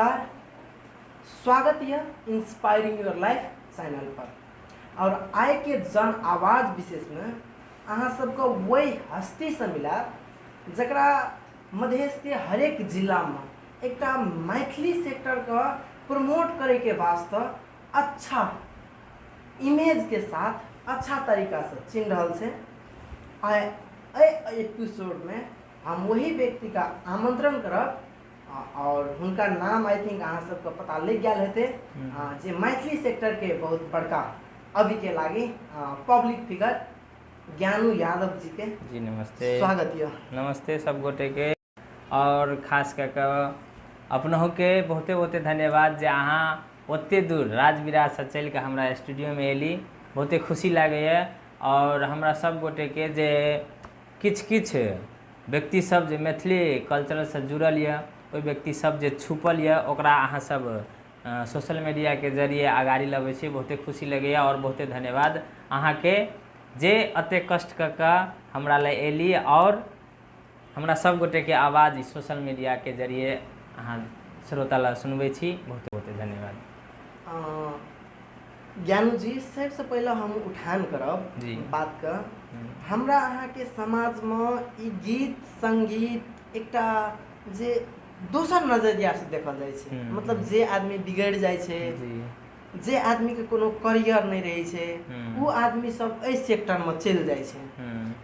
नमस्कार, स्वागत यह इंस्पायरिंग your life channel पर। और आय के जन आवाज विशेष में अहाँ सबके वही हस्ती से मिला जकरा मधेश के हरेक जिला में एकटा मैथिली सेक्टर के प्रमोट करे के वास्ते अच्छा इमेज के साथ अच्छा तरीका से चिन्ह रहल छै। आइ एहि एपिसोड में हम वही व्यक्ति का आमंत्रण करब और हुनका नाम I think अहाँ सबके पता लग गया हेतै, जे मैथिली सेक्टर के बहुत बड़का अभी के लागी पब्लिक फिगर ज्ञानू यादव जी के। जी नमस्ते, स्वागत यह। नमस्ते सब गोटे के, और खास कऽ कऽ अपनहु के बहुते बहुते धन्यवाद जे अहाँ ओते दूर राजविराजसँ चलि कऽ हमरा स्टूडियोमे एली। बहुते खुशी लागैए। और हमरा सब गोटे के जे किछु किछु व्यक्ति सब जे मैथिली कल्चरलसँ जुड़ल यऽ, ओहि व्यक्ति सब जे छुपल यऽ, ओकरा अहाँ सब सोशल मीडियाके जरिए अगाड़ी लबै छी। बहुते खुशी लगैए और बहुते धन्यवाद अहाँके जे एतेक कष्ट कऽ कऽ हमरा लए एली और हमरा सब गोटेके आवाज ई सोशल मीडियाके जरिए अहाँ श्रोता लए सुनबै छी। बहुते बहुते धन्यवाद। ज्ञानू जी, सबसे पहिले हम उठान करब जी बात के। हमरा अहाँके समाजमे ई गीत संगीत एकटा जे दोसर नजरिया से देखल जाइ छै, मतलब जे आदमी बिगड़ि जाइ छै, जे आदमीके कोनो करियर नहि रहै छै, ओ आदमी सब एहि सेक्टरमे चलि जाइ छै।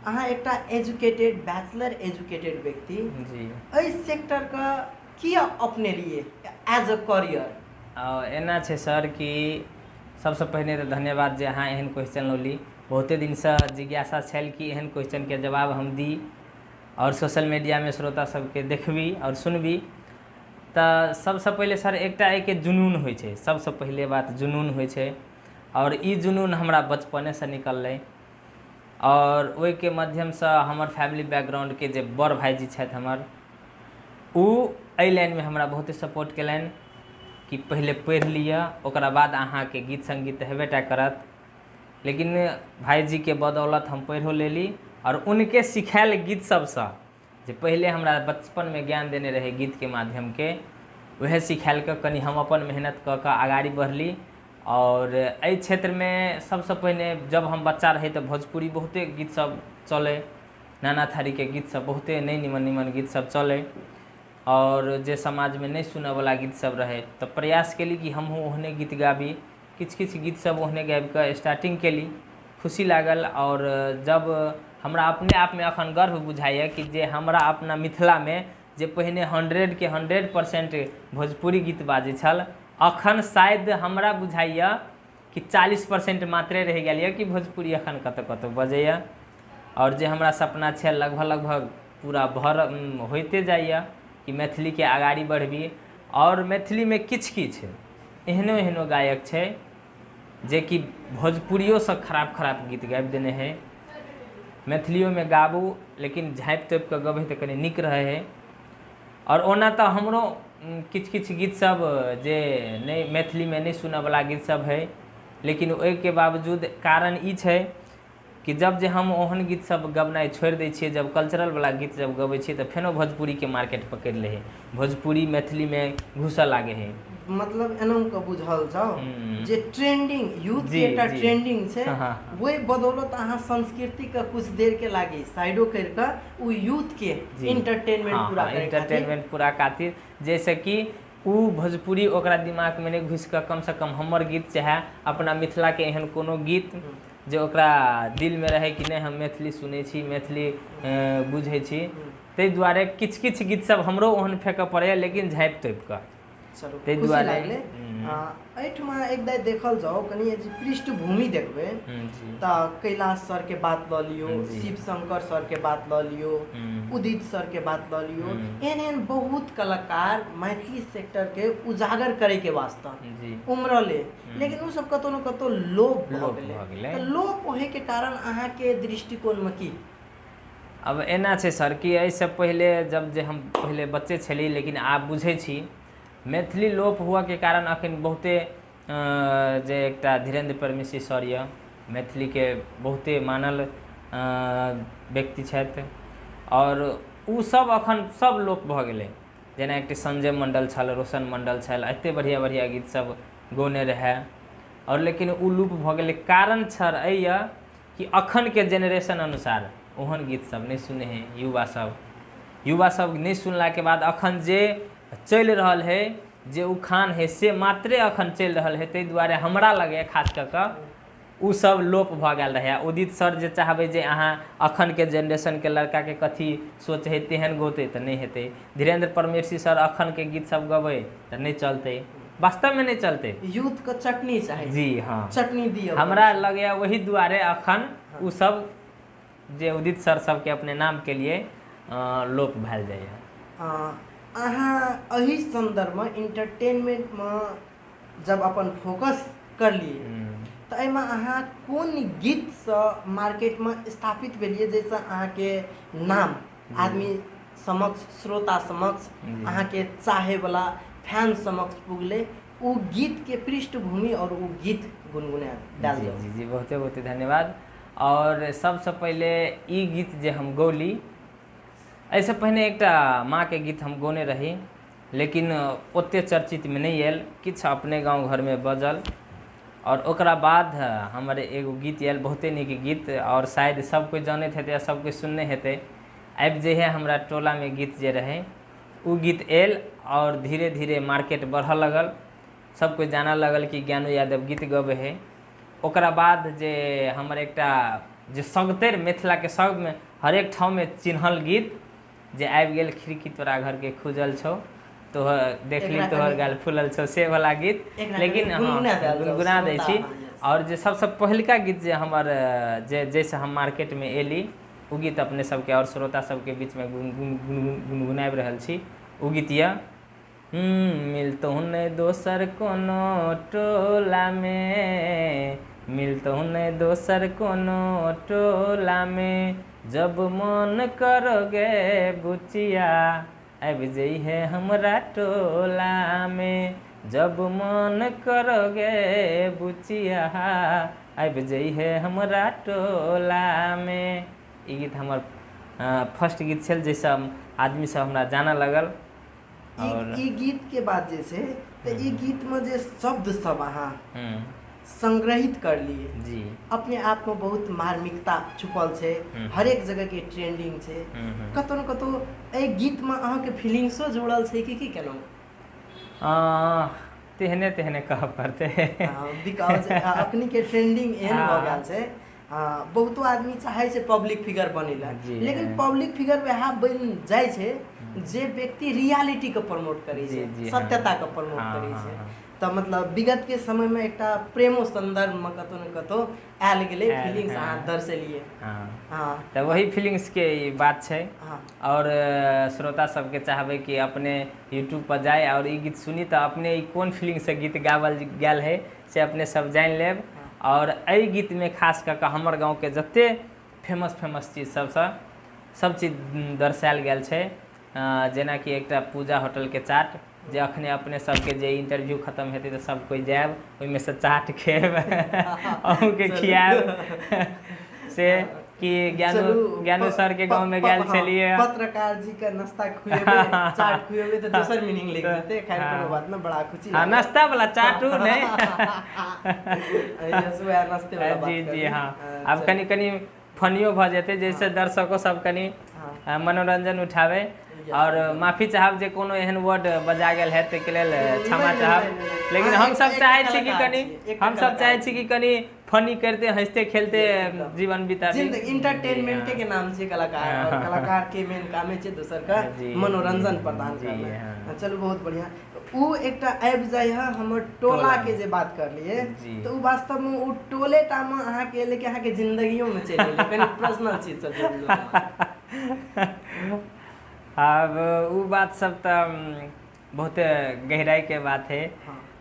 अहाँ एकटा एजुकेटेड, बैचलर एजुकेटेड व्यक्ति एहि सेक्टरके किया अपनेलियै एज अ करियर? एना छै सर कि सबसँ पहिने तऽ धन्यवाद जे अहाँ एहन क्वेश्चन लौली। बहुते दिनसँ जिज्ञासा छल कि एहन क्वेश्चनके जवाब हम दी और सोशल मीडियामे श्रोता सबके देखबी और सुनबी। तऽ सबसँ पहिले सर एकटा एहिके जुनून होइ छै, सबसँ पहिले बात जुनून होइ छै, और ई जुनून हमरा बचपनेसँ निकललै। और ओहिके माध्यमसँ हमर फैमिली बैकग्राउंडके जे बड़ भाइजी छथि हमर, ओ एहि लाइनमे हमरा बहुते सपोर्ट केलनि कि पहिले पढ़ि लिअ, ओकरा बाद अहाँके गीत संगीत हेबे टा करत। लेकिन भाइजीके बदौलत हम पढ़िओ लेली और उनके सिखायल गीत सबसँ जे पहिले हमरा बचपनमे ज्ञान देने रहै गीतके माध्यमके, वएह सिखायल कऽ कनि हम अपन मेहनत कऽ कऽ अगाड़ी बढ़ली। और एहि क्षेत्रमे सबसँ पहिने जब हम बच्चा रही तऽ भोजपुरी बहुते गीत सब चलै, नाना थारीके गीत सब बहुते नहि निमन निमन गीत सब चलै, और जे समाजमे नहि सुनऽवला गीत सब रहै, तऽ प्रयास केली कि हमहूँ ओहने गीत गाबी। किछु किछु गीत सब ओहने गाबिकऽ स्टार्टिंग केली, खुशी लागल। और जब हमरा अपने आपमे अखन गर्व बुझाइए कि जे हमरा अपना मिथिलामे जे पहिने 100 के 100% भोजपुरी गीत बाजै छल, अखन शायद हमरा बुझाइए कि 40% मात्रे रहि गेल यऽ कि भोजपुरी अखन कतऽ कतऽ बजैए। और जे हमरा सपना छल लगभग लगभग पूरा भर होइते जाइए कि मैथिलीके अगाड़ी बढ़बी। और मैथिलीमे किछु किछु एहनो एहनो गायक छै जेकि भोजपुरियोसँ खराब खराब गीत गाबि देने है। मैथिलियोमे गाबू लेकिन झाँपि तोपि कऽ गबै तऽ कनि नीक रहै है। और ओना तऽ हमरो किछु किछु गीत सब जे नहि मैथिलीमे नहि सुनऽवला गीत सब है, लेकिन ओहिके बावजूद कारण ई छै कि जब जे हम ओहन गीत सब गबनाइ छोड़ि दै छियै, जब कल्चरलवला गीत जब गबै छियै तऽ फेनो भोजपुरीके मार्केट पकड़ि लै है, भोजपुरी मैथिलीमे घुसऽ लागै है। मतलब एना के बुझल जाओ जे ट्रेंडिंग यूथ के एकटा ट्रेंडिंग छै, वही बदौलत अहाँ संस्कृति के कुछ देर के लागी साइडो कर के उ यूथ के इंटरटेनमेंट पूरा करे, इंटरटेनमेंट पूरा खातिर, जैसे कि उ भोजपुरी ओकरा दिमाग में नहीं घुसि कऽ कम से कम हमर गीत चाहे अपना मिथिला के एहन कोनो गीत जे ओकरा दिल में रहे कि नहीं हम मैथिली सुनै छी, मैथिली बुझै छी, ताहि दुआरे किछु किछु गीत सब हमरो ओहन फेकऽ पड़ैए लेकिन झाँपि तोपि कऽ। चलू, ताहि दुआरे एहिठमा एक दाइ देखल जाओ कनि जे पृष्ठभूमि देखबै तऽ कैलाश सर के बात लऽ लियौ, शिव शंकर सर के बात लऽ लियौ, उदित सर के बात लऽ लियौ, एहन एहन बहुत कलाकार मैथिली सेक्टर के उजागर करे के वास्ते उमरले, लेकिन ओ सब कतौ न कतौ लोप भऽ गेलै। तऽ लोप होय के कारण अहाँके दृष्टिकोणमे की? अब एना छै सर कि एहिसँ पहिले जब जे हम पहिले बच्चे छली, लेकिन आब बुझै छी मैथिली लोप हुअके कारण अखन बहुते जे एकटा धीरेन्द्र परमेश्वरी सर यऽ, मैथिलीके बहुते मानल व्यक्ति छथि, और ओ सब अखन सब लोप भऽ गेलै। जेना एकटा संजय मंडल छल, रोशन मंडल छल, एते बढ़िया बढ़िया गीत सब गौने रहै। और लेकिन उ लूप भऽ गेलै। कारण छल एहि यऽ कि अखन के जेनरेशन अनुसार ओहन गीत सब नहि सुनै है युवा सब। युवा सब नहि सुनलाके बाद अखन जे चलि रहल है, जे उखान है, से मात्रे अखन चलि रहल है। ताहि दुआरे हमरा लगैए खास कऽ कऽ उ सब लोप भऽ गेल रहै। उदित सर जे चाहबै जे अहाँ अखनके जेनरेशनके लड़काके कथी सोच है तेहन गौतै तऽ नहि हेतै। धीरेन्द्र परमेशी सर अखनके गीत सब गबै तऽ नहि चलतै, वास्तवमे नहि चलतै। यूथ के चटनी चाही। जी हाँ, चटनी दिअ। हमरा लगैए ओहि दुआरे अखन उ सब जे उदित सर सबके अपने नाम के लिए लोप भेल जाइए। अहाँ एहि सन्दर्भमे इंटरटेनमेंटमे जब अपन फोकस करलियै तऽ एहिमे अहाँ कोन गीतसँ मार्केटमे स्थापित भेलियै जाहिसँ अहाँके नाम आदमी समक्ष, श्रोता समक्ष, अहाँके चाहेवला फैन समक्ष पुगलै? ओ गीतके पृष्ठभूमि और ओ गीत गुनगुना डाल जी जाउ। जी जी, बहुते बहुते धन्यवाद। और सबसँ पहिले ई गीत जे हम गौली, एहिसँ पहिने एकटा माँके गीत हम गौने रही, लेकिन ओते चर्चितमे नहि आयल, किछु अपने गाँव घरमे बजल। और ओकरा बाद हमर एगो गीत आयल, बहुते नीक गीत, और शायद सब कोइ जानैत हेतै या सब कोइ सुनने हेतै, आबि जइहे हमरा टोलामे गीत जे रहै, ओ गीत आयल और धीरे धीरे मार्केट बढ़ऽ लगल, सब कोइ जानऽ लगल कि ज्ञानू यादव गीत गबै है। ओकरा बाद जे हमर एकटा जे सगतरि मिथिलाके सबमे हरेक ठाममे चिन्हल गीत जे आबि गेल, खिड़की तोरा घरके खुजल छौ, तोहर देखली एकरा तोहर कनि गाल फूलल छौ, से वाला गीत। एकरा लेकिन कनि गुनगुना देल जाउ गुनगुना दै श्रोता। छी। हाँ, यस। और जे सबसँ पहिलका गीत जे हमर जे जाहिसँ हम मार्केटमे एली, ओ गीत अपने सबके और श्रोता सबके बीचमे गुनगुनाबि रहल छी। ओ गीत यऽ, मिलतौ नहि दोसर कोनो टोलामे, मिलतौ नहि दोसर कोनो टोलामे, जब मन करोगे बुचिया आबि जइहे हमरा टोलामे, जब मन करोगे बुचिया आबि जइहे हमरा टोलामे। ई गीत हमर फर्स्ट गीत छल जाहिसँ आदमी सब हमरा जानऽ लगल। और ई गीत के बाद जे छै तऽ ई गीतमे जे शब्द सब अहाँ संग्रहित करलियै, अपने आपमे बहुत मार्मिकता छुपल छै, हरेक जगहके ट्रेंडिंग छै। कतौ ने कतौ एहि गीतमे अहाँके फीलिंग्सो जुड़ल छै कि की केलहुँ? तेहने तेहने कहऽ पड़तै। Because अखनीके ट्रेंडिंग एहन भऽ गेल छै, बहुतो आदमी चाहै छै पब्लिक फिगर बनै लए, लेकिन पब्लिक फिगर वएह बनि जाइ छै जे व्यक्ति रियलिटीके प्रमोट करै छै, सत्यताके प्रमोट करै छै। तऽ मतलब विगत के समयमे एकटा प्रेमो सन्दर्भमे कतौ ने कतौ आयल गेलै, फीलिंग्स अहाँ दर्शेलियै। तऽ वही फीलिंग्सके ई बात छै। और श्रोता सबके चाहबै कि अपने यूट्यूब पर जाय और ई गीत सुनी तऽ अपने ई कोन फीलिंगसँ गीत गावल गेल है से अपने सब जानि लेब। और एहि गीतमे खास कऽ कऽ हमर गाँवके जते फेमस फेमस चीज सबसँ सब चीज दर्शायल गेल छै। जेनाकि एकटा पूजा होटलके चाट, जे अखने अपने सबके जे इंटरव्यू खतम हेतै तऽ सब कोइ जायब, ओहिमे से चाट खेब, अहूँके खियाएब, से कि ज्ञानू ज्ञानू सरके गाँवमे गेल छलियै। पत्रकार जी के नाश्ता खुएबै, चाट खुएबै तऽ दोसर मीनिंग लिख देतै। खैर, कोनो बात न, बड़ा खुशी। हाँ, नाश्ता वाला चाटू नहि। यस, वएह नाश्ते वाला बात। जी जी, हाँ, आब कनि कनि फनियो भऽ जेतै, जाहिसँ दर्शको सब कनि मनोरंजन उठाबै। और माफी चाहब जे कोनो एहन वर्ड बजा गेल है ताहिके लेल क्षमा चाहब, लेकिन हमसब चाहै छी कि कनि हमसब चाहै छी कि कनि फनी करते, हंसते खेलते जीवन बिताबी। इंटरटेनमेंट के नाम छै कलाकार, और कलाकार के मेन कामे छै दोसर के मनोरंजन प्रदान करना। चलू, बहुत बढ़िया। उ एकटा आबि जाइ है हमर टोला के जे बात करलियै, तऽ उ वास्तवमे उ टोले टा मे अहाँके लेकिन अहाँके जिंदगियो मे चलि गेलै, कनि पर्सनल चीज सब जुड़ल। आब उ बात सब तऽ बहुते गहराइके बात है।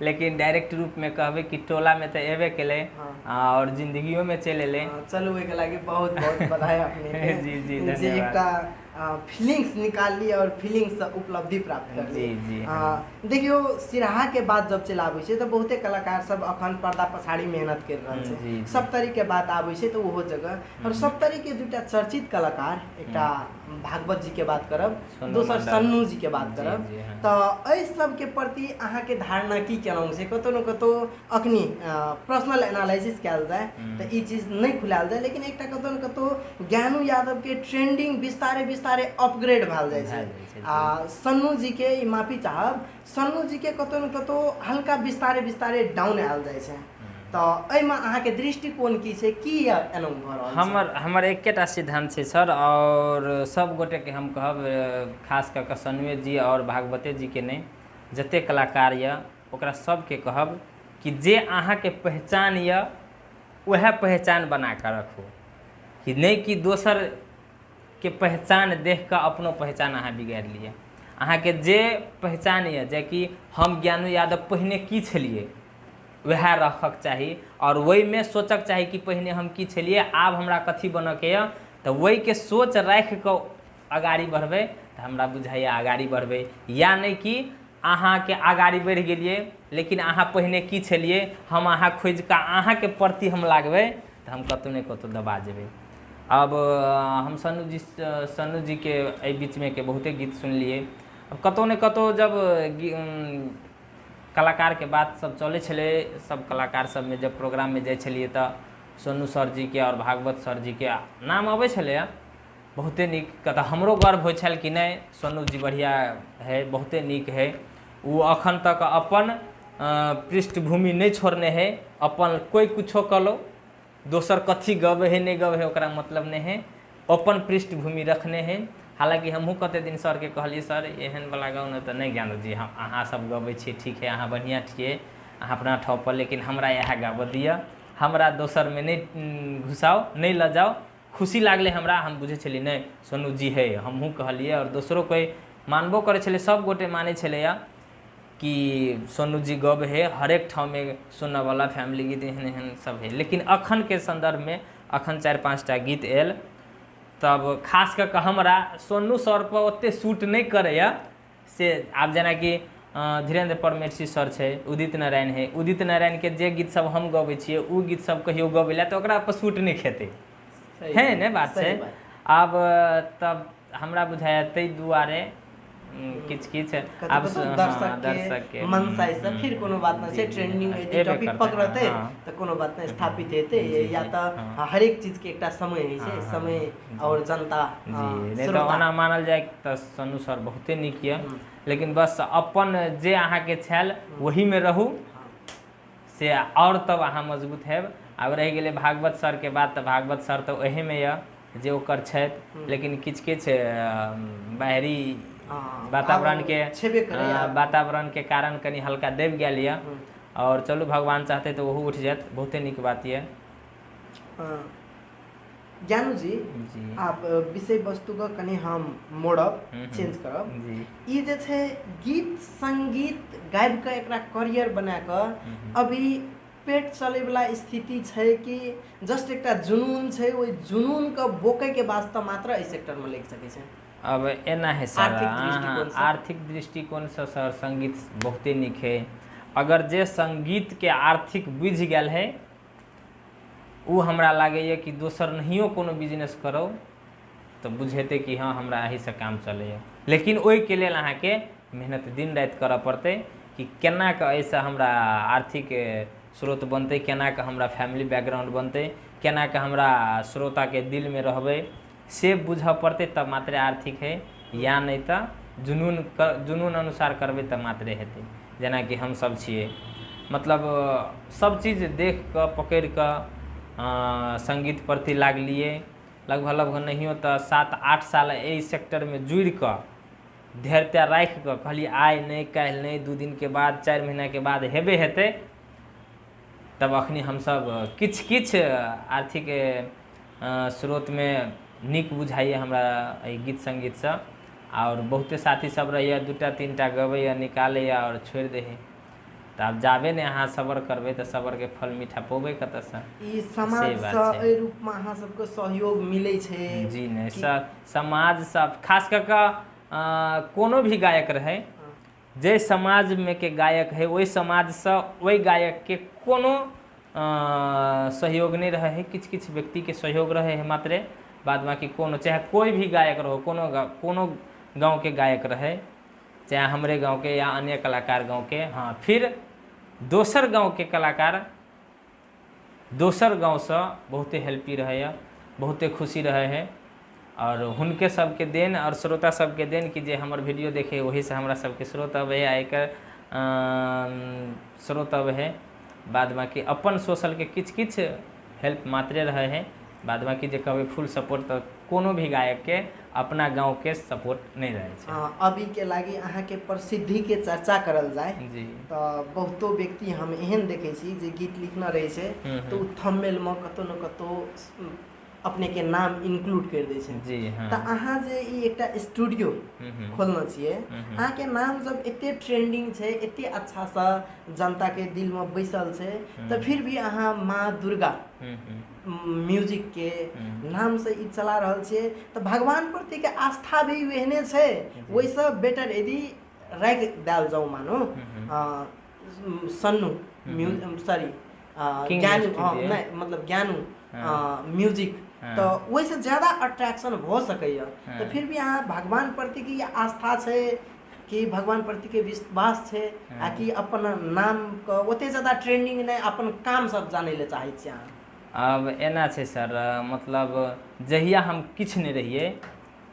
लेकिन डायरेक्ट रूप में कहबै कि टोला में तऽ एबे केलै और जिंदगियो में चलि एलै। चलू ओहिके लागि बहुत बहुत बधाई अपने के। जी जी जे धन्यवाद। एकटा फीलिंग्स निकालली और फीलिंग्स से उपलब्धि प्राप्त करली। जी जी देखियौ सिरहा के बात जब चलि आबै छै तऽ बहुते कलाकार सब अखन पर्दा पछाड़ी मेहनत कर रहल छै। जी, जी। सप्तरी के बात आबै छै तऽ ओहो जगह और सप्तरी के दूटा चर्चित कलाकार, एकटा भागवत जी के बात करब, सोनू दोसर मंडल। सन्नू जी के बात जी, करब। जी, हाँ। तऽ एहि सबके प्रति अहाँके धारणा की केलहुँ से कतौ न कतौ अखनी पर्सनल एनालिसिस कयल जाय तऽ ई चीज नहि खुलायल जाय, लेकिन एकटा कतौ न कतौ ज्ञानू यादव के ट्रेंडिंग विस्तारे विस्तारे अपग्रेड भेल जाइ छै भेल जाइ छै, आ सन्नू जी के ई माफी चाहब, सन्नू जी के कतौ न कतौ हल्का विस्तारे विस्तारे डाउन आयल जाइ छै। तऽ एहिमे अहाँके दृष्टिकोण की छै, की एना भऽ रहल छै? हमर हमर एकेटा सिद्धांत छै सर, और सब गोटेके हम कहब, खास कऽ कऽ सन्नुए जी और भागवते जी के नहि, जते कलाकार यऽ ओकरा सबके कहब कि जे अहाँके पहचान यऽ वएह पहचान बना कऽ रखू, कि नहि कि दोसर के पहचान देख कऽ अपनो पहचान अहाँ बिगाड़ि लिअ। अहाँके जे पहचान यऽ, जेकि हम ज्ञानू यादव पहिने की छलियै वएह रखक चाही, और ओहिमे सोचक चाही कि पहिने हम की छलियै, आब हमरा कथी बनऽके यऽ, तऽ ओहिके सोच राखि कऽ अगाड़ी बढ़बै तऽ हमरा बुझाइए अगाड़ी बढ़बै। या नहि कि अहाँके अगाड़ी बढ़ि गेलियै लेकिन अहाँ पहिने की छलियै, हम अहाँ खोजिकऽ अहाँके प्रति हम लागबै तऽ हम कतहु ने कतहु दबा जेबै। अब हम सन्नू जीके एहि बीचमे के बहुते गीत सुनलियै। अब कतहु ने कतहु जब कलाकार के बात सब चलै छलै, सब कलाकार सबमे जब प्रोग्राममे जाइ छलियै तऽ सोनू सर जी के और भागवत सर जी के नाम अबै छलैए बहुते नीक। तऽ हमरो गर्व होइ छल कि नहि सोनू जी बढ़िआँ है, बहुते नीक है, ओ अखन तक अपन पृष्ठभूमि नहि छोड़ने है, अपन कोइ कुछो कलो दोसर कथी गबै है नहि गबै है ओकरा मतलब नहि है, अपन पृष्ठभूमि रखने है। हालाँकि हमहूँ कते दिन सरके कहलियै सर एहन वाला गाउ ने, तऽ नहि ज्ञानू जी हम अहाँ सब गबै छियै ठीक है, अहाँ बढ़िआँ छियै, अहाँ अपना ठाव पर, लेकिन हमरा इएह गाबऽ दिअ, हमरा दोसरमे नहि घुसाउ, नहि लऽ जाउ। खुशी लागलै हमरा, हम बुझै छलियै नहि सोनू जी है, हमहूँ कहलियै और दोसरो कोइ मानबो करै छलै, सब गोटे मानै छलैए कि सोनू जी गब है, हरेक ठाममे सुनऽवला फैमिली गीत एहन एहन सब है। लेकिन अखनके सन्दर्भमे अखन 4-5टा गीत आयल, तब खास कऽ कऽ हमरा सोनू सर पर ओते सूट नहि करैए से। आब जेनाकि धीरेन्द्र परमेशी सर छै, उदित नारायण है, उदित नारायणके जे गीत सब हम गबै छियै ओ गीत सब कहियो गबै लए तऽ ओकरा पर सूट नहि खेतै, है ने बात छै। आब तब हमरा बुझाइए ताहि दुआरे किछु किछु आब दर्शक के मनसाय से फिर कोनो बात नहि छै, ट्रेंडिंग यदि टॉपिक पकड़तै तऽ कोनो बात नहि, स्थापित हेतै। या तऽ हरेक चीज के एकटा समय होइ छै, समय और जनता जी। नहि तऽ ओना मानल जाय तऽ सोनू सर बहुते नीक यऽ, लेकिन बस अपन जे अहाँके छल ओहीमे रहू से, और तब अहाँ मजबूत हेब। आब रहि गेलै भागवत सरके बात, तऽ भागवत सर तऽ ओहीमे यऽ जे ओकर छथि, लेकिन किछु किछु बाहरी वातावरण के वातावरण के कारण कनि हल्का दबि गेल यऽ, और चलू भगवान चाहते तऽ ओहो उठि जायत, बहुते नीक बात यऽ। ज्ञानू जी आप विषय वस्तु के कनि हम मोड़ब, चेंज करब। ई जे छै गीत संगीत गाबि कऽ एकरा करियर बना कऽ अभी पेट चलैवला स्थिति छै कि जस्ट एकटा जुनून छै, ओहि जुनून के बोकै के वास्ते मात्र एहि सेक्टरमे लागि सकै छै? अब एना है सर, आर्थिक दृष्टिकोणसँ सर संगीत बहुते नीक है। अगर जे संगीत के आर्थिक बुझि गेल है ओ हमरा लागैए कि दोसर नहियो कोनो बिजनेस करो तऽ बुझेतै कि हँ हमरा एहिसँ काम चलैए। लेकिन ओहिके लेल अहाँके मेहनत दिन राति करऽ पड़तै कि केना कऽ एहिसँ हमरा आर्थिक स्रोत बनतै, केना कऽ हमरा फैमिली बैकग्राउंड बनतै, केना कऽ हमरा श्रोताके दिलमे रहबै, से बुझऽ पड़तै तब मात्रे आर्थिक है। या नहि तऽ जुनून अनुसार करबै तब मात्रे हेतै। जेनाकि हमसब छियै, मतलब सब चीज देख कऽ पकड़ि कऽ संगीत प्रति लागलियै, लगभग लगभग नहियो तऽ 7-8 साल एहि सेक्टरमे जुड़ि कऽ धैर्यता राखि कऽ कहलियै आइ नहि काल्हि नहि 2 दिनके बाद 4 महीनाके बाद हेबे हेतै। तब अखनी हमसब किछु किछु आर्थिक स्रोतमे नीक बुझाइए हमरा एहि गीत संगीतसँ। और बहुते साथी सब रहैए, 2-3टा गबैए, निकालैए और छोड़ि दै है। तऽ आब जाबे नहि अहाँ सबर करबै तऽ सबरके फल मीठा पौबै कतऽसँ। ई समाजसँ एहि रूपमे अहाँ सबके सहयोग मिलै छै? जी नहि, समाजसँ खास कऽ कऽ कोनो भी गायक रहै, जे समाजमे के गायक है ओहि समाजसँ ओहि गायकके कोनो सहयोग नहि रहै है। किछु किछु व्यक्तिके सहयोग रहै है मात्रे, बाद बाकी कोनो चाहे कोई भी गायक रहो, कोनो कोनो गाँवके गायक रहै, चाहे हमरे गाँवके या अन्य कलाकार गाँवके। हाँ, फिर दोसर गाँवके कलाकार दोसर गाँवसँ बहुते हेल्पी रहैए, बहुते खुशी रहै है और हुनके सबके देन और श्रोता सबके देन कि जे हमर वीडियो देखे ओहिसँ हमरा सबके स्रोत अबै है, एकर स्रोत अबै है। बाद बाकी अपन सोशलके किछु किछु हेल्प मात्रे रहै है, बाद बाकी जे कहबै फुल सपोर्ट तऽ कोनो भी गायकके अपना गाँवके सपोर्ट नहि रहै छै। अभीके लागि अहाँके प्रसिद्धिके चर्चा करल जाय जी तऽ बहुतो व्यक्ति हम एहन देखै छी जे गीत लिखने रहै छै तऽ ओ थंबनेलमे कतौ ने कतौ अपनेके नाम इंक्लूड करि दै छै जी। हाँ, तऽ अहाँ जे ई एकटा स्टूडियो खोलने छियै, अहाँके नाम जब एते ट्रेंडिंग छै, एते अच्छासँ जनताके दिलमे बैसल छै, तऽ फिर भी अहाँ माँ दुर्गा म्यूजिकके नामसँ ई चला रहल छियै, तऽ भगवान प्रतिके आस्था भी ओहने छै, ओहिसँ बेटर यदि राखि देल जाउ, मानू सन्नू सॉरी ज्ञानू, नहि मतलब ज्ञानू म्यूजिक, तऽ ओहिसँ ज्यादा अट्रैक्शन भऽ सकैए। तऽ फिर भी अहाँ भगवान प्रतिके आस्था छै कि भगवान प्रतिके विश्वास छै आ कि अपन नामके ओते ज्यादा ट्रेंडिंग नहि, अपन काम सब जानै लए चाहै छियै अहाँ? आब एना छै सर, मतलब जहिया हम किछु नहि रहियै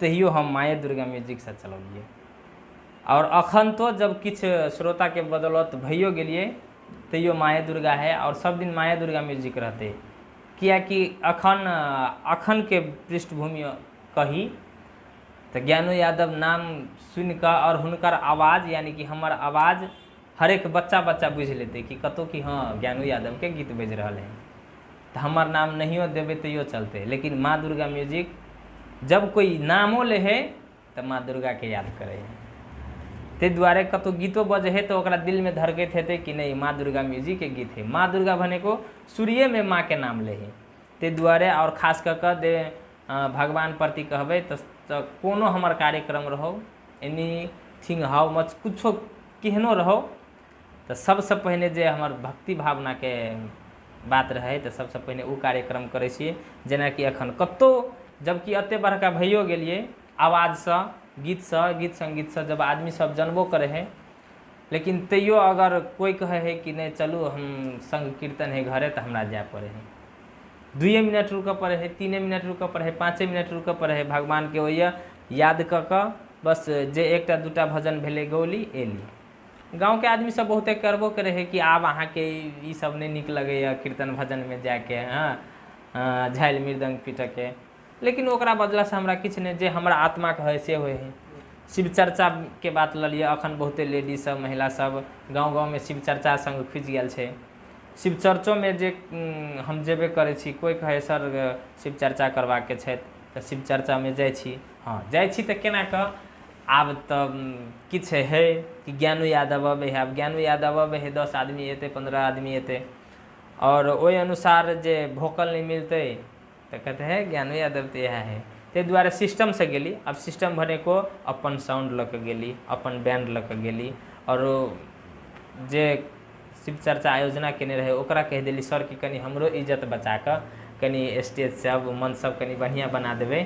तहियो हम माये दुर्गा म्यूजिकसँ चलौलियै और अखन तो जब किछु श्रोताके बदौलत भइयो गेलियै तैयो माये दुर्गा है और सब दिन माये दुर्गा म्यूजिक रहतै। किएकि अखन अखनके पृष्ठभूमि कही तऽ ज्ञानू यादव नाम सुनिकऽ और हुनकर आवाज यानी कि हमर आवाज हरेक बच्चा बच्चा बुझि लेतै कि कतहु कि हँ ज्ञानू यादवके गीत बाजि रहल है, तऽ हमर नाम नहियो देबै तैयो चलतै, लेकिन माँ दुर्गा म्यूजिक जब कोइ नामो लै है तऽ माँ दुर्गाके याद करै है। ताहि दुआरे कतहु गीतो बजै है तऽ ओकरा दिलमे धड़कैत हेतै कि नहि माँ दुर्गा म्यूजिकके गीत है। माँ दुर्गा भनेको शुरुएमे माँके नाम लै है, ताहि दुआरे और खास कऽ कऽ दे भगवान प्रति कहबै तऽ कोनो हमर कार्यक्रम रहौ, एनीथिंग how much कुछो केहनो रहौ, तऽ सबसँ पहिने जे हमर भक्ति भावनाके बात रहै तऽ सबसँ पहिने ओ कार्यक्रम करै छियै। जेनाकि एखन कतहु जबकि एते बड़का भइयो गेलियै आवाजसँ गीतसँ गीत सङ्गीतसँ जब आदमी सब जनबो करै है, लेकिन तैयो अगर कोइ कहै है कि नहि चलू हम संग कीर्तन है घरे, तऽ हमरा जाय पड़ै है। 2 मिनट रुकऽ पड़ै है, 3 मिनट रुकऽ पड़ै है, 5 मिनट रुकऽ पड़ै है, भगवानके ओहिए याद कऽ कऽ बस जे 1 2 भजन भेलै गौली एली। गाँवके आदमी सब बहुते करबो करै है कि आब अहाँके ई सब नहि नीक लगैए कीर्तन भजनमे जायके, हँ झालि मृदङ्ग पीटऽके, लेकिन ओकरा बदलासँ हमरा किछु नहि, जे हमरा आत्माके हइ से होइ है। शिव चर्चाके बात लऽ लिअ, अखन बहुते लेडीज सब महिला सब गाँव गाँवमे शिव चर्चा सङ्ग खुजि गेल छै। शिव चर्चोमे जे हम जेबे करै छी, कोइ कहै सर शिव चर्चा करबाके छै तऽ शिव चर्चामे जाइ छी। हँ जाइ छी तऽ केना कऽ आब तऽ किछु है कि ज्ञानू यादव अबै है, आब ज्ञानू यादव अबै है 10 आदमी एतै 15 आदमी एतै और ओहि अनुसार जे भोकल नहि मिलतै तऽ कहते है ज्ञानू यादव तऽ इएह है। ताहि दुआरे सिस्टमसँ गेली। आब सिस्टम भनेको अपन साउंड लऽ कऽ गेली, अपन बैंड लऽ कऽ गेली और जे शिव चर्चा आयोजना केने रहै ओकरा कहि देली सर कि कनि हमरो इज्जत बचा कऽ कनि स्टेज सब मंच सब कनि बढ़िआँ बना देबै,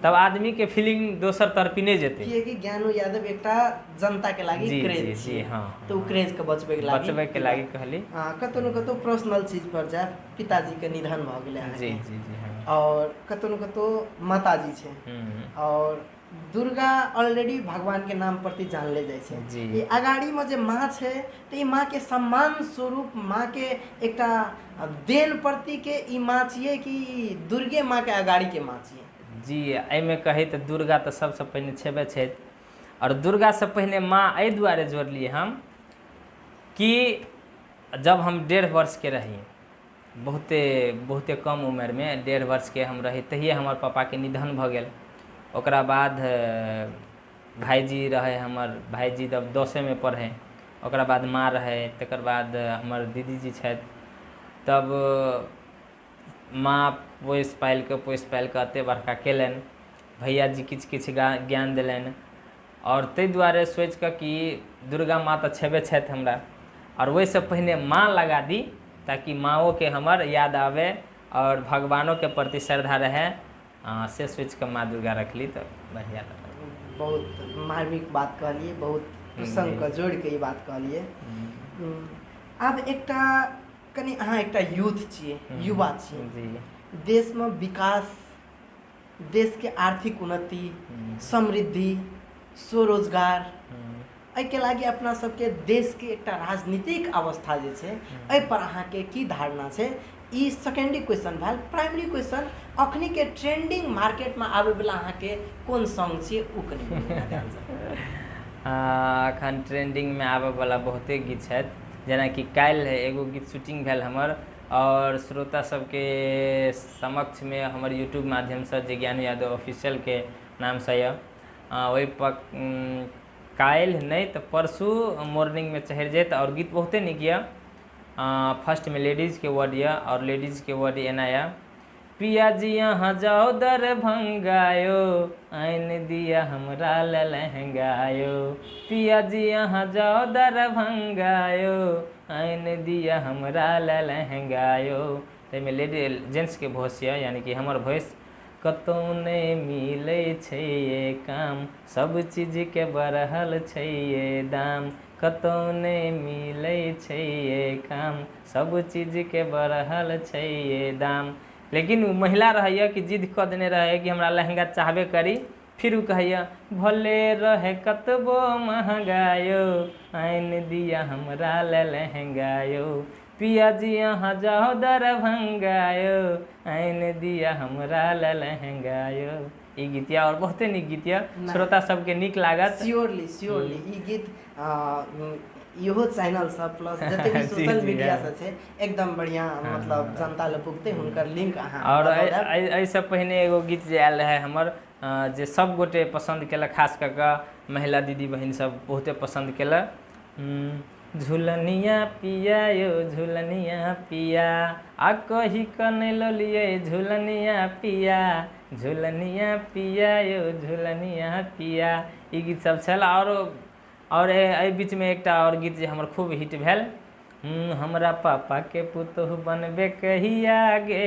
तब आदमीके फीलिंग दोसर तरफी नहि जेतै। किएकि ज्ञानू यादव एकटा जनताके लागि क्रेज जी, हाँ, तऽ ओ क्रेजके बचबैके लागि कहली। कतौ ने कतौ पर्सनल चीज पर जाय, पिताजीके निधन भऽ गेलै जी जी जी, हाँ, और कतौ ने कतौ माताजी छै और दुर्गा ऑलरेडी भगवान के नाम प्रति जानले जाइ छै। ई अगाड़ीमे जे माँ छै तऽ ई माँके सम्मान स्वरूप माँके एकटा देन प्रतिके ई माँ छियै कि दुर्गे माँके अगाड़ीके माँ छियै? जी, एहिमे कहै तऽ दुर्गा तऽ सबसँ पहिने छेबे छथि और दुर्गासँ पहिने माँ एहि दुआरे जोड़लियै हम कि जब हम 1.5 वर्षके रही, बहुते बहुते कम उम्रमे 1.5 वर्षके हम रही तहिए हमर पापाके निधन भऽ गेल। ओकरा बाद भाइजी रहै, हमर भाइजी तब 10मे पढ़ै, ओकरा बाद माँ रहै, तकर बाद हमर दीदीजी छथि। तब माँ पोसि पालिके एते बड़का केलनि, भैया जी किछु किछु ज्ञान देलनि। आओर ताहि दुआरे सोचिकऽ कि दुर्गा माँ तऽ छेबे छथि हमरा, आओर ओहिसँ पहिने माँ लगा दी ताकि माँओके हमर याद आबै आओर भगवानोके प्रति श्रद्धा रहै, से सोचिकऽ माँ दुर्गा रखली। तऽ बढ़िआँ लगल। बहुत मार्मिक बात कहलिए, बहुत प्रसङ्गके जोड़िके ई बात कहलिए। आब एकटा कनि अहाँ एकटा यूथ छियै, युवा छियै जी। देशमे विकास, देशके आर्थिक उन्नति, समृद्धि, स्वरोजगार, एहिके लागि अपना सबके देशके एकटा राजनीतिक अवस्था जे छै एहि पर अहाँके की धारणा छै? ई सेकेंडरी क्वेश्चन भेल। प्राइमरी क्वेश्चन, अखनीके ट्रेंडिंग मार्केटमे आबैवला अहाँके कोन सॉन्ग छियै ओ कनि। अखन ट्रेंडिंगमे आबैवला बहुते गीत छथि, जेनाकि काल्हि एगो गीत शूटिंग भेल हमर और श्रोता सबके समक्षमे हमर यूट्यूब माध्यमसँ जे ज्ञानू यादव ऑफिशियलके नामसँ यऽ, ओहि पर काल्हि नहि तऽ परसू मॉर्निंगमे चढ़ि जायत। और गीत बहुते नीक यऽ। फर्स्टमे लेडीजके वर्ड यऽ और लेडीजके वर्ड एना यऽ, पिया जी यहाँ जाओ दरभंगा यो, आनि दिया हमरा ला लहंगा यो, पिया जी यहाँ जाओ दरभंगा यो, आनि दिया हमरा ला लहंगा यो। ताहिमे लेडी जेंट्सके वॉइस यऽ, यानी कि हमर वॉइस। कतौ नहि मिलै छै ये काम, सब चीजके बढ़ल छै ये दाम, कतौ नहि मिलै छै ये काम, सब चीजके बढ़ल छै ये दाम। लेकिन ओ महिला रहैए कि जिद कऽ देने रहै कि हमरा लहंगा चाहबे करी, फिर ओ कहैए भले रहे कतबो महंगा यो, आनि दिया हमरा ला लहंगा यो, पिया जी यहाँ जाओ दरभंगा यो, आनि दिया हमरा ला लहंगा यो। ई गीत यऽ और बहुते नीक गीत यऽ, श्रोता सबके नीक लागत। श्योरली श्योरली ई गीत इहो चैनल सब प्लस जते भी सोशल मीडिया से छै एकदम बढ़िया, मतलब जनता लग पुगतै, हुनकर लिंक अहाँ। और एहिसँ पहिने एगो गीत जे आयल रहै हमर, जे सब गोटे पसन्द केलक, खास कऽ कऽ महिला दीदी बहिन सब बहुते पसन्द केलक। झुलनिया पिया यो झुलनिया पिया, आ कही कऽ नहि ललियै झुलनिया पिया, झुलनिया पिया यो झुलनिया पिया। ई गीत सब छल। और एहि बीचमे एकटा और गीत जे हमर खूब हिट भेल, हमरा पापाके पुतोहु बनबे कहिया गे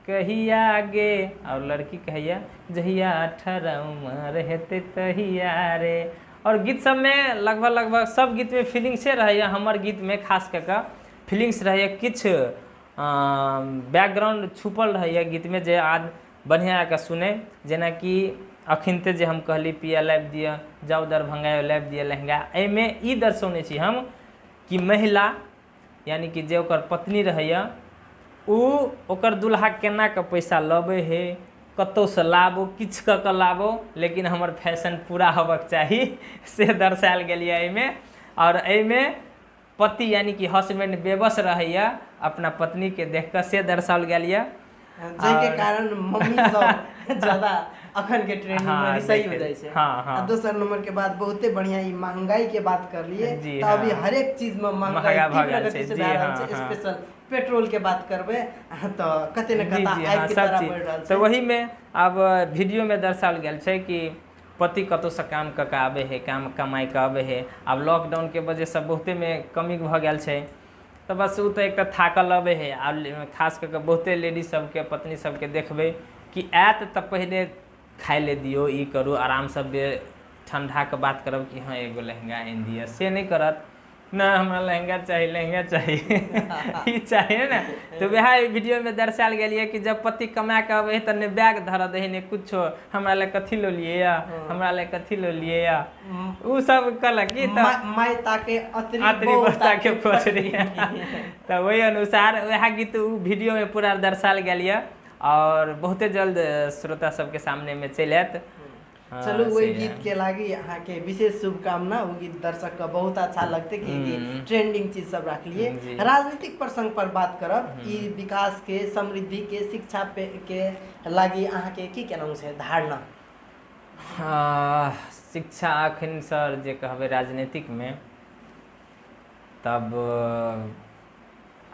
कहिया गे, और लड़की कहैया जहिया 18 उमर हेतै तहिया रे। और गीत सबमे लगभग लगभग सब गीतमे फीलिंग्से रहैया। हमर गीतमे खास कऽ कऽ फीलिंग्स रहैया, किछु बैकग्राउंड छुपल रहैया गीतमे जे आद बढ़िआँ कऽ सुनै। जेनाकि अखिनते जे हम कहली पिया लाबि दिअ, जाउ दरभंगा लाबि दिअ लहंगा, एहिमे ई दर्शौने छी हम कि महिला यानी कि जे ओकर पत्नी रहैया ओ ओकर दुल्हा केना कऽ पैसा लबै है, कतहुसँ लाबो, किछु कऽ कऽ लाबो, लेकिन हमर फैशन पूरा होबक चाही, से दर्शायल गेल यऽ एहिमे। और एहिमे पति यानी कि हसबैंड बेबस रहैया अपना पत्नीके देख कऽ, से दर्शाओल गेल यऽ, जाहिके कारण मम्मी सब ज्यादा अखन के ट्रेंडिंग में सही हो जाइ छै। आ दोसर नंबर के बाद बहुते बढ़िया ई महंगाई के बात करलिए, तऽ अभी हरेक चीज में महंगाई तीव्र गति से भए रहल छै। स्पेशल पेट्रोल के बात करबै तऽ कते ने कता आगि के तरह बढ़ि रहल छै। तऽ वही में आब वीडियो में दर्शाओल गेल छै कि पति कतहुसँ काम कऽ कऽ आबै है, काम कमाइ कऽ आबै है। आब लॉकडाउन के वजहसँ बहुते में कमी भऽ गेल छै, तऽ बस ओ तऽ एकटा थाकल अबै है। आ खास कऽ कऽ बहुते लेडीज सबके पत्नी सबके देखबै कि आयत तऽ पहिले खाइ लए दियौ, ई करू, आरामसँ ठंडाके बात करब कि हाँ एगो लहंगा आनि दिअ, से नहि करत, ना हमरा लहंगा चाही, लहंगा चाही, ई चाही ने। तऽ वएह वीडियोमे दर्शायल गेल यऽ कि जब पति कमा कऽ अबै है तऽ ने बैग धरऽ दै है ने कुछो, हमरा लए कथी लऽ लिए यऽ, हमरा लए कथी लऽ लिए यऽ, ओ सब कहलक कि तऽ माय ताके अतरी बहु ताके पचरी। तऽ ओहि अनुसार वएह गीत ओ वीडियोमे पूरा दर्शायल गेल यऽ और बहुते जल्द श्रोता सबके सामनेमे चलि आयत। चलू वही गीत के लागी अहाँ के विशेष शुभकामना। वो गीत दर्शक के बहुत अच्छा लगते कि ट्रेंडिंग चीज सब रखलिए। राजनीतिक प्रसंग पर बात करब, ई विकास के, समृद्धि के, शिक्षा पे के लागी अहाँ के की केना छै धारणा? शिक्षा अखन सर जे कहबै राजनीतिक में तब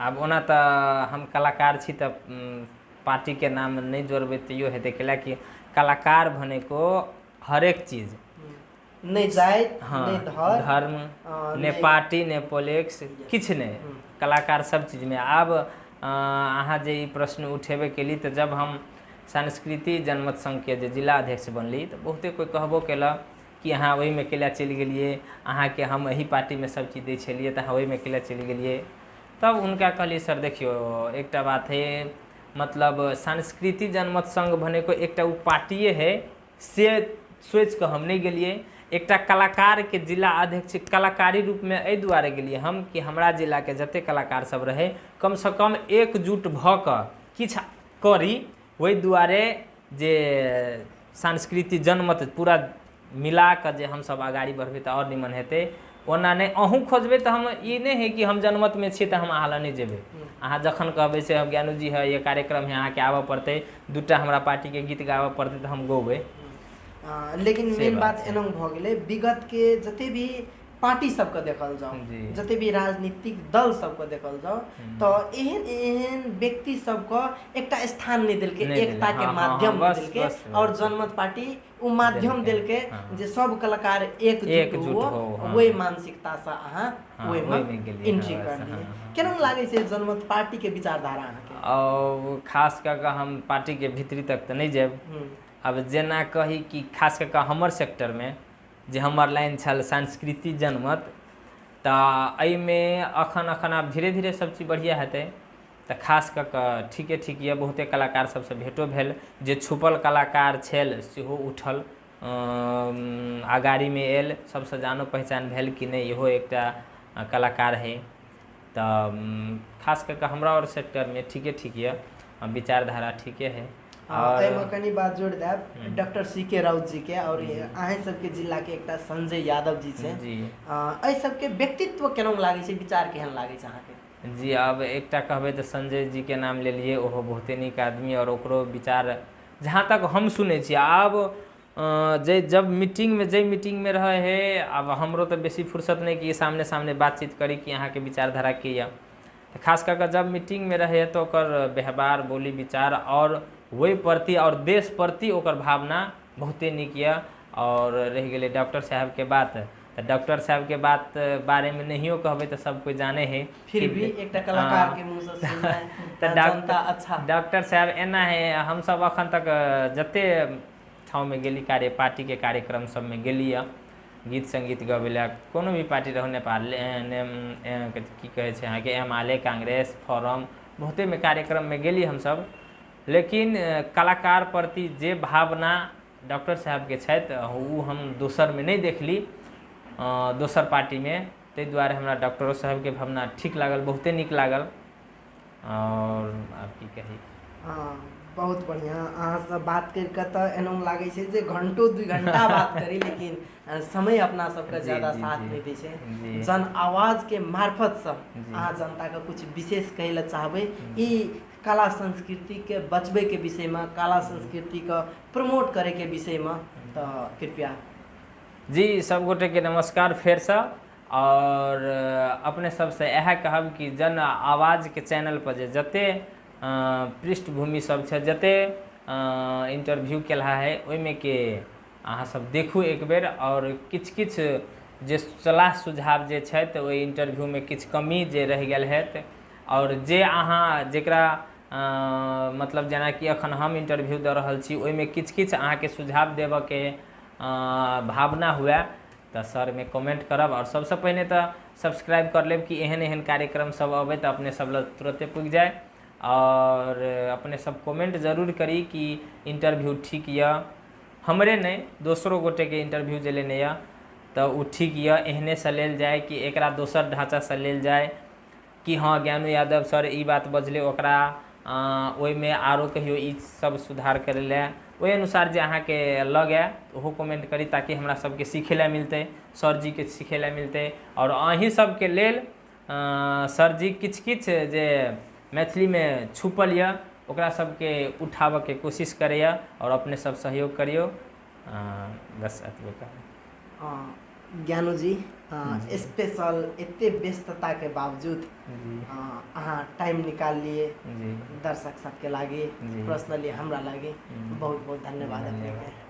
आब ओना तऽ हम कलाकार छी तऽ पार्टीके नाम नहि जोड़बै तैयो हेतै, कैलाकि कलाकार भनेको हरेक चीज नहि जाति, हाँ, नहि धर्म, धर्म, ने पार्टी, ने पॉलिटिक्स, किछु नहि, कलाकार सब चीजमे। आब अहाँ जे ई प्रश्न उठेबे केली तऽ जब हम संस्कृति जनमत संघके जे जिला अध्यक्ष बनली तऽ बहुते कोइ कहबो केलक कि अहाँ ओहिमे कैला चलि गेलियै, अहाँके हम एही पार्टीमे सब चीज दै छलियै तऽ अहाँ ओहिमे कैला चलि गेलियै। तब हुनका कहलियै सर देखियौ एकटा बात है, मतलब संस्कृति जनमत संघ भनेको एकटा ओ पार्टिए है से सोचिकऽ हम नहि गेलियै। एकटा कलाकारके जिला अध्यक्ष कलाकारी रूपमे एहि दुआरे गेलियै हम कि हमरा जिलाके जते कलाकार सब रहै कमसँ कम एकजुट भऽ कऽ किछु करी, ओहि दुआरे जे संस्कृति जनमत पूरा मिला कऽ जे हमसब अगाडि बढ़बै तऽ आओर निमन हेतै। ओना नहि अहूँ खोजबै तऽ हम ई नहि है कि हम जनमतमे छी तऽ हम अहाँ लग नहि जेबै। अहाँ जखन कहबै से हम ज्ञानू जी है ये कार्यक्रम है अहाँके आबऽ पड़तै, दूटा हमरा पार्टीके गीत गाबऽ पड़तै तऽ हम गौबै। लेकिन मेन बात एना भऽ गेलै, विगत के जते भी पार्टी सबके देखल जाओ, जते भी राजनीतिक दल सबके देखल जाओ तऽ एहन एहन व्यक्ति सबके एकटा स्थान नहि देलकै, एकता के माध्यम देलकै। और जनमत पार्टी ओ माध्यम देलकै जे सब कलाकार एकजुट हो, ओहि मानसिकता से अहाँ ओहिमे एंट्री कर लियै। केना लागै छै जनमत पार्टी के विचारधारा अहाँके? और खास कऽ कऽ हम पार्टी के भीतरी तक तऽ नहि जायब। आब जेना कही कि खास कऽ कऽ हमर सेक्टरमे जे हमर लाइन छल संस्कृति जनमत, तऽ एहिमे अखन अखन आब धीरे धीरे सब चीज बढ़िआँ हेतै तऽ खास कऽ कऽ ठीके ठीक यऽ। बहुते कलाकार सबसँ भेटो भेल, जे छुपल कलाकार छल सेहो उठल अगाड़ीमे आयल, सबसँ जानो पहचान भेल कि नहि इहो एकटा कलाकार है। तऽ खास कऽ कऽ हमरा आओर सेक्टरमे ठीके ठीक यऽ, विचारधारा ठीके है। और एहिमे कनि बात जोड़ि देब डॉक्टर सी के राउत जी के और अहें सबके जिला के एकटा संजय यादव जी छै, एहि सबके व्यक्तित्व केना लागै छै, विचार केहन लागै छै अहाँके? जी अब एकटा कहबै तऽ संजय जी के नाम लेलियै, ओहो बहुते नीक आदमी और ओकरो विचार जहाँ तक हम सुनै छियै। आब जे जब मीटिंगमे जाहि मीटिंगमे रहै है, आब हमरो तऽ बेसी फुर्सत नहि कि सामने सामने बातचीत करी कि अहाँके विचारधारा की यऽ। तऽ खास कऽ कऽ जब मीटिंगमे रहै है तऽ ओकर व्यवहार, बोली, विचार और ओहि प्रति और देश प्रति ओकर भावना बहुते नीक यऽ। और रहि गेलै डॉक्टर साहबके बात, तऽ डॉक्टर साहबके बात बारेमे नहियो कहबै तऽ सब कोइ जानै है, फिर भी एकटा कलाकार के मुँह से सुननाइ तऽ जनता अच्छा। डॉक्टर साहब एना है, हमसब अखन तक जते ठाउँमे गेली कार्य पार्टीके कार्यक्रम सबमे गेली यऽ गीत संगीत गबै लए, कोनो भी पार्टी रहू, नेपाल की कहै छै अहाँके एम.आल.ए, कांग्रेस, फोरम, बहुतेमे कार्यक्रममे गेली हमसब। लेकिन कलाकार प्रति जे भावना डॉक्टर साहबके छथि ओ हम दोसरमे नहि देखली, दोसर पार्टीमे। ताहि दुआरे हमरा डॉक्टरो साहबके भावना ठीक लागल, बहुते नीक लागल। और आब की कही। बहुत बढ़िआँ, अहाँसँ बात करिके तऽ एना लागै छै जे घंटो 2 घंटा बात करी, लेकिन समय अपना सबके ज्यादा साथ नहि दै छै। जन आवाजके मार्फतसँ अहाँ जनताके कुछ विशेष कहै लए चाहबै ई कला संस्कृतिके बचबैके विषयमे, कला संस्कृतिके प्रमोट करैके विषयमे, तऽ कृपया। जी सब गोटेके नमस्कार फेरसँ। और अपने सबसँ इएह कहब कि जन आवाजके चैनल पर जे जते पृष्ठभूमि सब छै, जते इंटरव्यू केलहा है, ओहिमे के अहाँ सब देखू एक बेर। और किछु किछु जे सलाह सुझाव जे छै तऽ ओहि इंटरव्यूमे किछु कमी जे रहि गेल हैत, और जे अहाँ जकरा मतलब जेनाकि अखन हम इंटरव्यू दऽ रहल छी ओहिमे किछु किछु अहाँके सुझाव देबऽके भावना हुए तऽ सरमे कमेंट करब। और सबसँ पहिने तऽ सब्सक्राइब कर लेब कि एहन एहन कार्यक्रम सब अबै तऽ अपने सब लग तुरते पुगि जाय। और अपने सब कमेंट जरूर करी कि इंटरव्यू ठीक यऽ, हमरे नहि दोसरो गोटेके इंटरव्यू जे लेने यऽ तऽ ओ ठीक यऽ, एहनेसँ लेल जाय कि एकरा दोसर ढाँचासँ लेल जाय कि हँ ज्ञानू यादव सर ई बात बजलै, ओकरा ओहिमे आरो कहियो ई सब सुधार करै लए, ओहि अनुसार जे अहाँके लगए ओहो कमेंट करी ताकि हमरा सबके सीखै लए मिलतै, सर जीके सीखै लए मिलतै। और अहीं सबके लेल सर जी किछु किछु जे मैथिलीमे छुपल यऽ ओकरा सबके उठाबऽके कोशिश करैए और अपने सब सहयोग करियौ। बस एतबे कहब। ज्ञानू जी स्पेशल एते व्यस्तता के बावजूद अहाँ टाइम निकाल लिए दर्शक सबके लागी, पर्सनली हमरा लागी। बहुत बहुत धन्यवाद अपने के।